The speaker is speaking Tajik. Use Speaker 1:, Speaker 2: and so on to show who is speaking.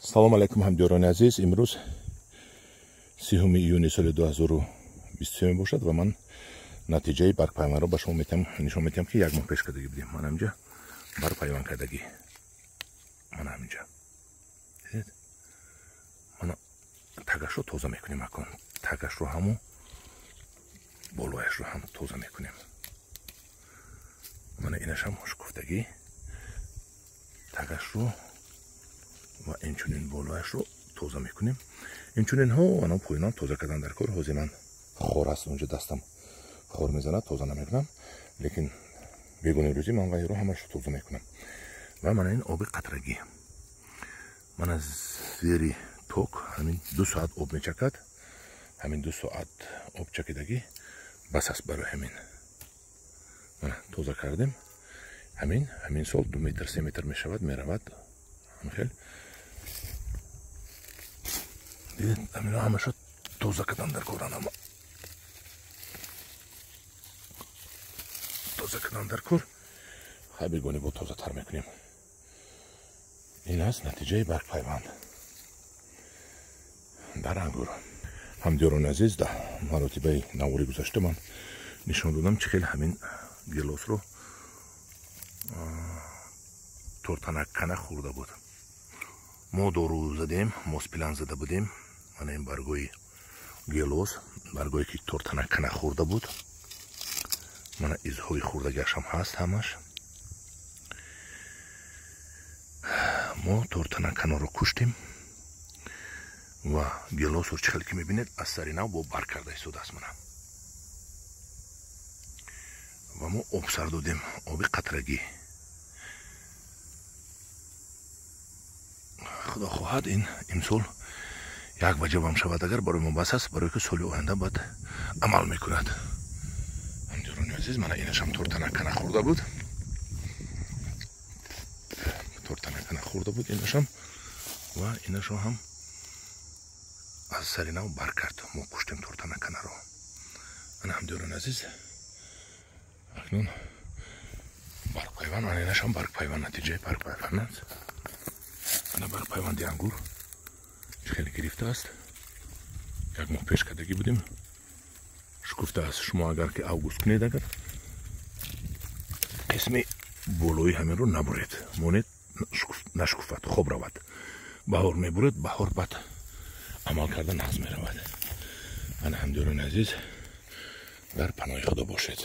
Speaker 1: Салом алейкум, ҳамдиёрони азиз. Имрӯз 3 июни соли 2023 мебошад ва ман натиҷаи баргпайвандро ба шумо нишон медиҳам, ки як моҳ пеш кардагӣ будем. Ман ҳаминҷа баргпайванд кардагӣ. Ман ҳаминҷа. Дидед? Мана тагашро тоза мекунем акун. Тагашро ҳаму болояшро ҳам тоза мекунем. Мана инашам шукуфтагӣ. Тагашро ва инчунин болояшро тоза мекунем. Инчунинҳо ана поёнам тоза кардан дар кор. Ҳозир ман хор аст, унҷо дастам хор мезанад, тоза намекунам, лекин бегуни рӯзӣ ман вайро ҳамашро тоза мекунам. Ва мана ин оби қатрагӣ. Ман аз зери ток ҳамин 2 соат об мечакад. Ҳамин 2 соат об чакидагӣ бас аст барои ҳамин. Мана тоза кардем. Ҳамин сол 2 метр, 3 метр мешавад, меравад. Ҳамин хел. Дидед, ҳамино ҳамаша тоза кардан дар кор, ама тоза кардан дар кор. Хай бегони бо тозатар мекунем. Ин аст натиҷаи баргпайванд дар ангур. Ҳамдиёрони азиз, дар маротибаи навори гузашта ман нишон додам, чӣ хел ҳамин гелосро тортанаккана хӯрда буд. Мо дору задем, моспилан зада будем. Мана ин баргои гелос, баргое ки тортанаккана хӯрда буд. Мана изҳои хӯрдагиашам ҳаст ҳамаш. Мо тортанакканоро куштем ва гелосро чӣ хел ки мебинед, аз сари нав бо барг карда истодааст. Мана ва мо об сар додем, оби қатрагӣ. Худо хоҳад ин имсол як ваҷабам шавад, агар барои мо бас аст, барои ки соли оянда баъд амал мекунад. Ҳамдиёрони азиз, мана инашам тортанаккана хӯрда буд. Тортанаккана хӯрда буд инашам ва инашо ҳам аз сари нав барг кард. Мо куштем тортанакканаро. Ана ҳамдиёрони азиз, акнун баргпайванд, ана инашам баргпайванд, натиҷаи баргпайванд аст. Ана баргпайванди ангур хеле гирифтааст. Як моҳ пеш кардагӣ будем, шукуфтааст. Шумо агар ки август кунед, агар қисми болои ҳаминро набуред, монед нашкуфад, хоб равад. Баҳор мебуред, баҳор баъд амал карда нағз меравад. Ана ҳамдиёрони азиз, дар паноҳи Худо бошед.